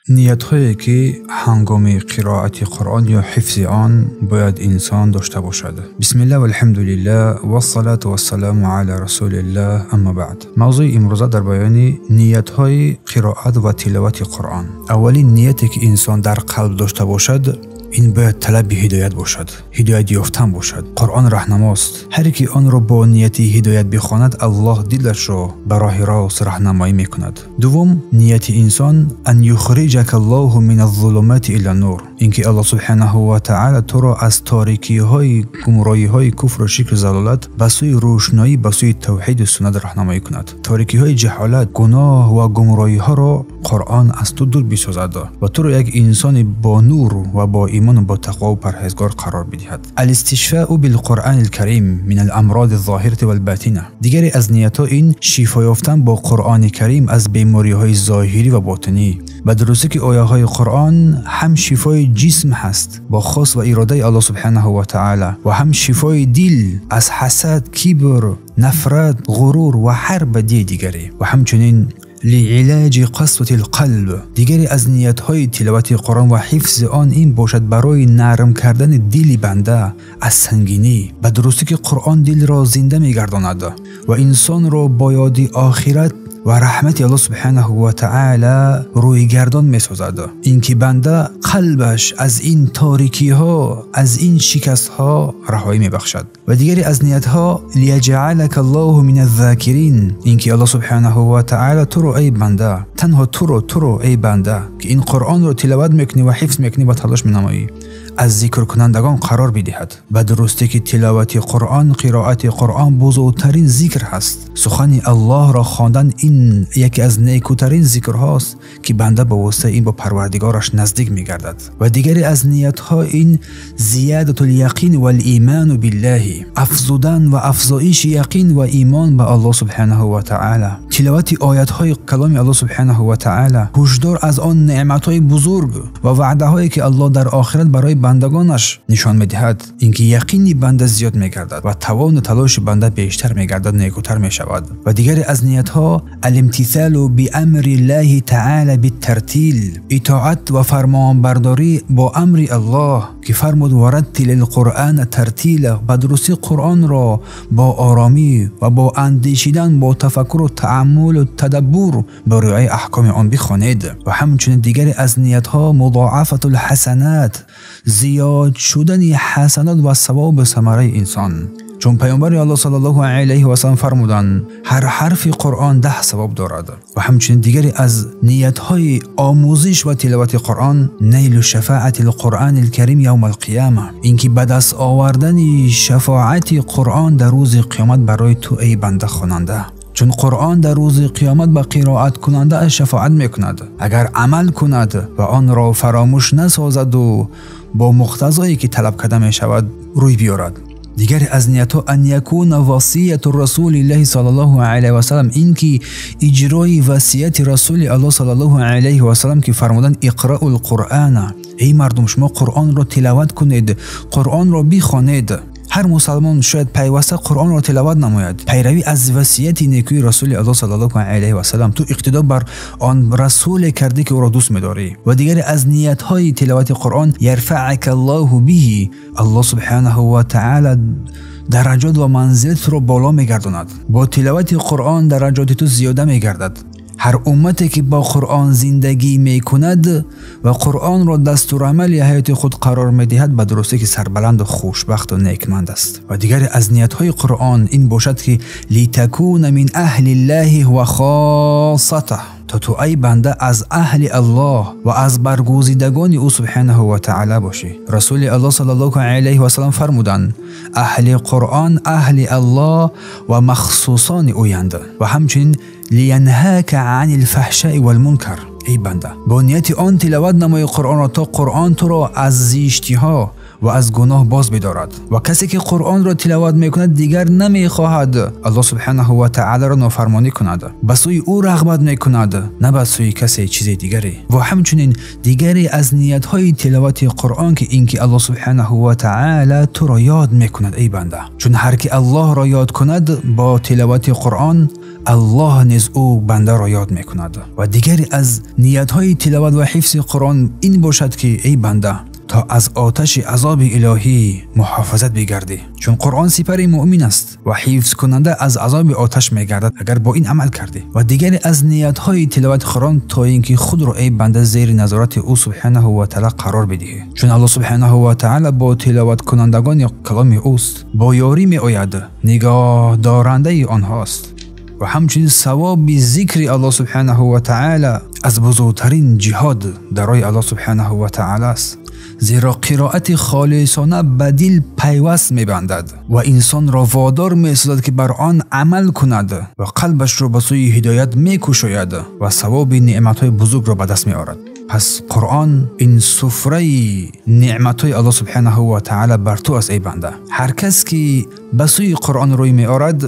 Ниятҳое ки ҳангоми қироати Қуръон ё ҳифзи он бояд инсон дошта бошад. Бисмиллаҳ валҳамдулиллаҳ вассалату вассаламу ала расулиллаҳ, аммо баъд. Мавзӯи имрӯза дар баёни ниятҳои қироат ва тиловати Қуръон. Аввалин нияте ки инсон дар қалб дошта бошад, ин бояд талаби ҳидоят бошад, ҳидоят ёфтан бошад. Қуръон раҳнамост. Ҳар ки онро бо нияти ҳидоят бихонад, Аллоҳ дилашро ба роҳи рост раҳнамоӣ мекунад. Дуввум, нияти инсон ан юхриҷака Аллоҳу мин аз-зулумати ила нур, ин ки Аллоҳ субҳанаҳу ва таъала туро аз торикиҳои гумроҳиҳои куфру ширку залолат ба сӯи рӯшноӣ, ба сӯи тавҳиду суннат раҳнамоӣ кунад. Торикиҳои ҷаҳолат, гуноҳ ва гумроҳиҳоро Қуръон аз ту дур бисозад ва туро як инсони бо нур ва бо имон бо тақво ва парҳезгор қарор бидиҳад. Алистишфаъу билқуръани алкарим мин аламроди зоҳирати валботина. Дигаре аз ниятҳо ин шифо ёфтан бо Қуръони Карим аз бемориҳои зоҳирӣ ва ботинӣ. Ба дурустӣ ки ояҳои Қуръон ҳам шифои ҷисм ҳаст бо хос ва иродаи Аллоҳ субҳанаҳу ва таъала, ва ҳам шифои дил аз ҳасад, кибр, нафрат, ғурур ва ҳар бадии дигаре, ва ҳамчунин лиилаҷи қасвати алқалб. Дигаре аз ниятҳои тиловати Қуръон ва ҳифзи он ин бошад барои нарм кардани дили банда аз сангинӣ. Ба дурустӣ ки Қуръон дилро зинда мегардонад ва инсонро бо ёди охират ва раҳмати Аллоҳ субҳанаҳу ва таъала рӯйгардон месозад. Ин ки банда қалбаш аз ин торикиҳо, аз ин шикастҳо раҳоӣ мебахшад. Ва дигаре аз ниятҳо лияҷъалака Аллоҳу мин аз-зокирин, ин ки Аллоҳ субҳанаҳу ва таъала туро эй банда, танҳо туро эй банда ки ин Қуръонро тиловат мекунӣ ва ҳифз мекунӣ ва талош менамоӣ, аз зикркунандагон қарор бидиҳад. Ба дурустӣ ки тиловати Қуръон, қироати Қуръон бузургтарин зикр ҳаст. Сухани Аллоҳро хондан ин яке аз некӯтарин зикрҳост ки банда ба воситаи ин бо Парвардигораш наздик мегардад. Ва дигаре аз ниятҳо ин зиядатул яқин вал иману биллаҳи, афзудан ва афзоиши яқин ва имон ба Аллоҳ субҳанаҳу ва таъала. Тиловати оятҳои каломи Аллоҳ субҳанаҳу ва таъала ҳушдор аз он неъматҳои бузург ва ваъдаҳое ки Аллоҳ дар охират барои бандагонаш нишон медиҳад, инки яқини банда зиёд мегардад ва тавону талоши банда бештар мегардад, некӯтар мешавад. Ва дигаре аз ниятҳо алимтисалу биамри ллаҳи таъала биттартил, итоат ва фармонбардорӣ бо амри Аллоҳ ки фармуд вараттилил қуръана тартила, ба дурустӣ Қуръонро бо оромӣ ва бо андешидан, бо тафаккуру тааммулу тадаббур ба риояи аҳкоми он бихонед. Ва ҳамчунин дигаре аз ниятҳо мудоафатул ҳасанат, зиёд шудани ҳасанот ва савобу самараи инсон. Чун паёмбари Аллоҳ саллаллоҳу алайҳи васаллам фармуданд ҳар ҳарфи Қуръон 10 савоб дорад. Ва ҳамчунин дигаре аз ниятҳои омӯзиш ва тиловати Қуръон нейлу шафаати лқуръани лкарим явма алқияма, ин ки ба даст овардани шафоати Қуръон дар рӯзи қиёмат барои ту эй банда хонанда. Чун Қуръон дар рӯзи қиёмат ба қироаткунандааш шафоат мекунад, агар амал кунад ва онро фаромӯш насозаду бо муқтазое ки талаб карда мешавад рӯй биёрад. Дигаре аз ниятҳо ан якуна васияту расулиллаҳи саллаллоҳу алайҳи васаллам, ин ки иҷрои васияти расули Аллоҳ саллаллоҳу алайҳи васаллам ки фармуданд иқраул қуръана, эй мардум шумо Қуръонро тиловат кунед, Қуръонро бихонед. Ҳар мусалмон шояд пайваста Қуръонро тиловат намояд. Пайравӣ аз васияти некӯи расули Аллоҳ саллаллоҳу алайҳи васаллам, ту иқтидо бар он расуле кардӣ ки ӯро дӯст медорӣ. Ва дигаре аз ниятҳои тиловати Қуръон ярфаъака Аллоҳу биҳи, Аллоҳ субҳанаҳу ва таъала дараҷот ва манзилатро боло мегардонад. Бо тиловати Қуръон дараҷоти ту зиёда мегардад. Ҳар уммате ки бо Қуръон зиндагӣ мекунад ва Қуръонро дастурамали ҳаёти худ қарор медиҳад, ба дурустӣ ки сарбаланду хушбахту некманд аст. Ва дигаре аз ниятҳои Қуръон ин бошад ки литакуна мин аҳли ллаҳи ва хоссатаҳ, то ту ай банда аз аҳли Аллоҳ ва аз баргузидагони ӯ субҳанаҳу ва таъала бошӣ. Расули Аллоҳ саллаллоҳу алайҳи васаллам фармуданд аҳли Қуръон аҳли Аллоҳ ва махсусони ӯянд. Ва ҳамчунин лиянҳака ани лфаҳшаи валмункар, эй банда бо нияти он тиловат намои Қуръонро то Қуръон туро аз зиштиҳо ва аз гуноҳ боз бидорад. Ва касе ки Қуръонро тиловат мекунад дигар намехоҳад Аллоҳ субҳанаҳу ва таъаларо нофармонӣ кунад, ба сӯи ӯ рағбат мекунад, на ба сӯи касе чизи дигаре. Ва ҳамчунин дигаре аз ниятҳои тиловати Қуръон ки ин ки Аллоҳ субҳанаҳу ва таъала туро ёд мекунад эй банда. Чун ҳар ки Аллоҳро ёд кунад бо тиловати Қуръон, Аллоҳ низ ӯ бандаро ёд мекунад. Ва дигаре аз ниятҳои тиловат ва ҳифзи Қуръон ин бошад ки эй банда, то аз оташи азоби илоҳӣ муҳофизат бигардӣ, чун Қуръон сипари муъмин аст ва ҳифзкунанда аз азоби оташ мегардад агар бо ин амал кардӣ. Ва дигаре аз ниятҳои тиловати Қуръон то ин ки худро эй банда зери назорати ӯ субҳанаҳу ва таъала қарор бидиҳӣ, чун Аллоҳ субҳанаҳу ва таъала бо тиловаткунандагони каломи ӯст, бо ёрӣ меояд, нигоҳдорандаи онҳост. Ва ҳамчунин савоби зикри Аллоҳ субҳанаҳу ва таъала аз бузургтарин ҷиҳод дар роҳи Аллоҳ субҳанаҳу ва таъала аст, зеро қироати холисона ба дил пайваст мебандад ва инсонро водор месозад ки бар он амал кунад ва қалбашро ба сӯи ҳидоят мекушояд ва савоби неъматҳои бузургро ба даст меорад. Пас Қуръон ин суфраи неъматҳои Аллоҳ субҳанаҳу ва таъала бар ту аст эй банда. Ҳар кас ки ба сӯи Қуръон рӯй меорад,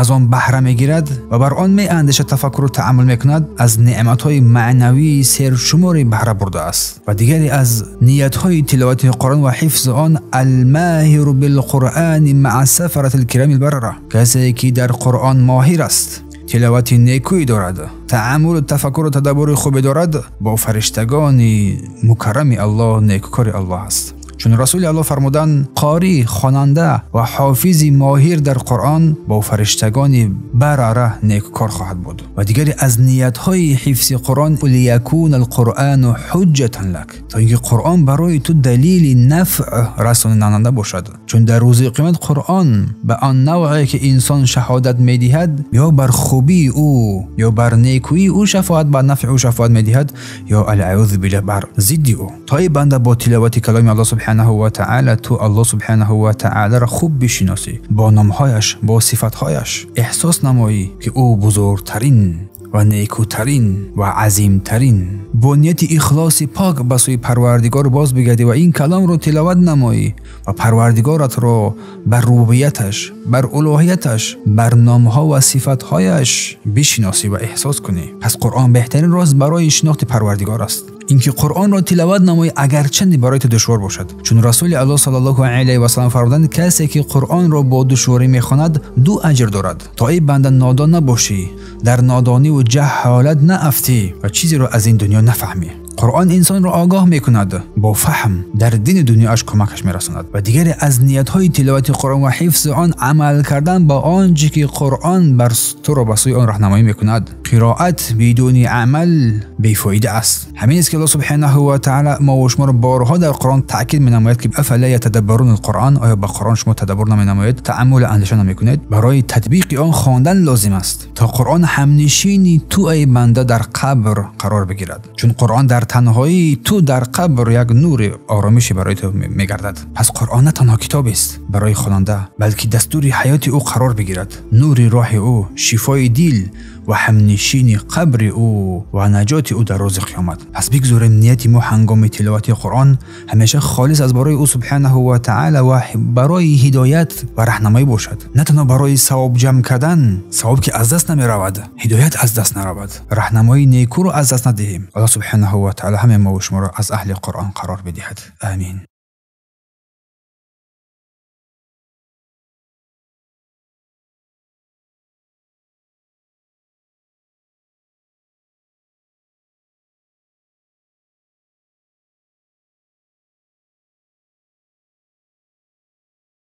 аз он баҳра мегирад ва бар он меандешад, тафаккуру таъаммул мекунад, аз неъматҳои маънавии сершумори баҳра бурдааст. Ва дигаре аз ниятҳои тиловати Қуръон ва ҳифзи он алмоҳиру билқуръани маа сафарати алкирами албарара, касе ки дар Қуръон моҳир аст, тиловати некӯй дорад, таъаммулу тафаккуру тадаббури хубе дорад, бо фариштагони мукаррами Аллоҳ, некукори Аллоҳ аст. Чун Расули Аллоҳ фармуданд: қорӣ, хонанда ва ҳофизи моҳир дар Қуръон бо фариштагони барара некукор хоҳад буд. Ва дигаре аз ниятҳои ҳифзи Қуръон лиякуна алқуръану ҳуҷҷатан лак, то инки Қуръон барои ту далили нафъ расонанда бошад, чун дар рӯзи қиёмат Қуръон ба он навъе ки инсон шаҳодат медиҳад, ё бар хубии ӯ ё бар некӯии ӯ шафоат, бар нафъи ӯ шафоат медиҳад, ё алъаузу биллаҳ бар зидди ӯ. То эй банда бо тиловати каломи Аллоҳ субҳанаҳу ва таъала ту Аллоҳ субҳанаҳу ва таъаларо хуб бишиносӣ, бо номҳояш, бо сифатҳояш эҳсос намоӣ ки ӯ бузургтарин ва некӯтарин ва азимтарин. Бо нияти ихлоси пок ба сӯи Парвардигор боз бигардӣ ва ин каломро тиловат намоӣ ва Парвардигоратро бар рубубияташ, бар улуҳияташ, бар номҳо ва сифатҳояш бишиносӣ ва эҳсос кунӣ. Пас Қуръон беҳтарин роз барои шинохти Парвардигор аст. Инки Қуръонро тиловат намоӣ агарчанде барои ту душвор бошад, чун Расули Аллоҳ саллаллоҳу алайҳи васаллам фармуданд: касе ки Қуръонро бо душворӣ мехонад, 2 аҷр дорад. То эй банда нодон набошӣ, дар нодонӣ ва ҷаҳолат наафтӣ ва чизеро аз ин дунё нафаҳмӣ. Қуръон инсонро огоҳ мекунад, бо фаҳм дар дини дунёаш кӯмакаш мерасонад. Ва дигаре аз ниятҳои тиловати Қуръон ва ҳифзи он амал кардан ба он чӣ ки Қуръон бар туро ба сӯи он роҳнамоӣ мекунад. Қироат бидуни амал бефоида аст. Ҳамин аст ки Аллоҳ субҳанаҳу ва таъала мо ва шуморо борҳо дар Қуръон таъкид менамояд ки афала ятадаббаруна алқуръон, оё ба Қуръон шумо тадаббур наменамоед, таъаммул андеша намекунед? Барои татбиқи он хондан лозим аст то Қуръон ҳамнишини ту эй банда дар қабр қарор бигирад, чун Қуръон дар танҳоии ту дар қабр як нури оромишӣ барои ту мегардад. Пас Қуръон на танҳо китобест барои хонанда, балки дастури ҳаёти ӯ қарор бигирад, нури роҳи ӯ, шифои дил ва ҳамнишини қабри ӯ ва наҷоти ӯ дар рӯзи қиёмат. Пас бигзорем нияти мо ҳангоми тиловати Қуръон ҳамеша холис аз барои ӯ субҳанаҳу ва таъала ва барои ҳидоят ва раҳнамоӣ бошад, на танҳо барои савоб ҷамъ кардан, савоб ки аз даст намеравад, ҳидоят аз даст наравад, раҳнамоии некӯро аз даст надиҳем. Аллоҳ субҳанаҳу ва таъала ҳамаи мо ва шуморо аз аҳли Қуръон қарор бидиҳад. Амин.